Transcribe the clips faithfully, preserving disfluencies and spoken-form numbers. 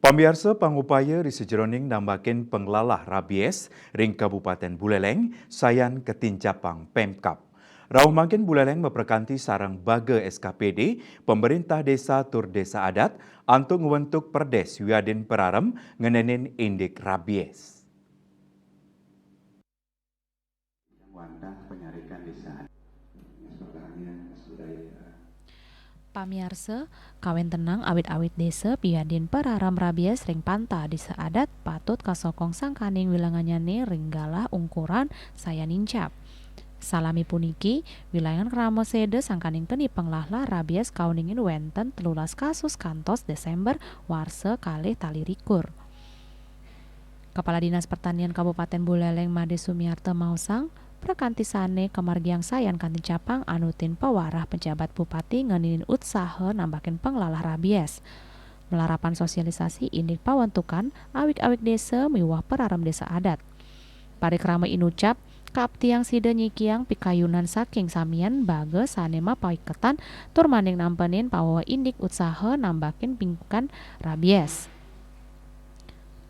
Pamiarsa, pangupaya ri sajeroning nambakin panglalah rabies ring Kabupaten Buleleng sayan katincapang Pemkab. Rauh mangkin Buleleng maprakanti sareng baga S K P D, pemerintah desa tur desa adat antuk ngwentuk perdes wiadin perarem ngenenin indik rabies. Wantah penyarikan desa. Pamiarsa, kawentenang awit-awit desa piadin perarem rabies ring pantah desa adat patut kasokong sangkaning wilangannyane ring galah ungkuran sayan nincap. Salami puniki, wilangan krama seda sangkaning keni panglalah rabies kauningin wenten telulas kasus kantos Desember warsa kalih tali likur. Kepala Dinas Pertanian Kabupaten Buleleng Made Sumiarta maosang, prakanti sane kamargiang sayan kanti capang anutin pawarah pejabat bupati ngenenin utsaha nambakin panglalah rabies. Malarapan sosialisasi indik pawentukan awik-awik desa miwah perarem desa adat. Parikrama inucap, kaaptiang sida nyikiang pikayunan saking samian baga sane mapaiketan tur maning nampenin pawawa indik utsaha nambakin pingkukan rabies.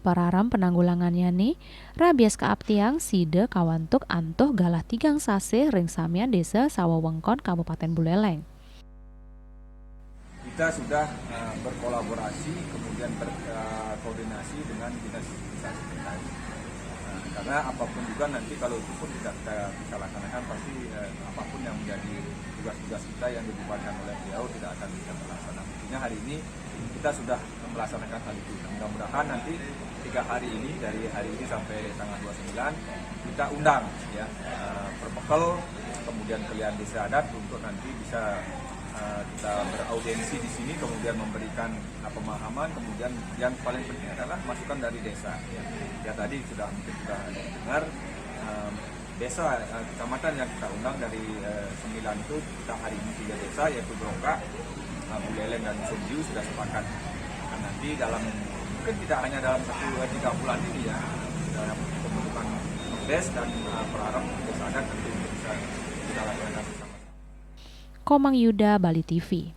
Pararem penanggulangannyane, rabies kaaptiang sida kawentuk antuk galah tigang sasih ring samian desa sawewengkon Kabupaten Buleleng. Kita sudah uh, berkolaborasi, kemudian berkoordinasi dengan dinas instansi terkait. Nah, karena apapun juga nanti kalau itu pun tidak kita, kita laksanakan, pasti uh, apapun yang menjadi tugas-tugas kita yang dibebankan oleh beliau tidak akan bisa terlaksana. Intinya hari ini kita sudah melaksanakan hal itu. Nah, mudah-mudahan nanti tiga hari ini, dari hari ini sampai tanggal dua puluh sembilan, kita undang ya uh, Perpekel, kemudian kelian desa adat untuk nanti bisa uh, kita beraudiensi di sini, kemudian memberikan uh, pemahaman, kemudian yang paling penting adalah masukan dari desa. Ya, ya tadi sudah mungkin sudah dengar. Um, desa uh, kecamatan yang kita undang dari uh, sembilan itu kita hari ini tiga desa, yaitu Brongkak, uh, Buleleng dan Sumbiu sudah sepakat. Dan nanti dalam mungkin tidak hanya dalam satu uh, tiga bulan ini ya, dalam pembentukan des dan uh, berharap desa adat nanti bisa kita lakukan bersama. Komang Yuda, Bali T V.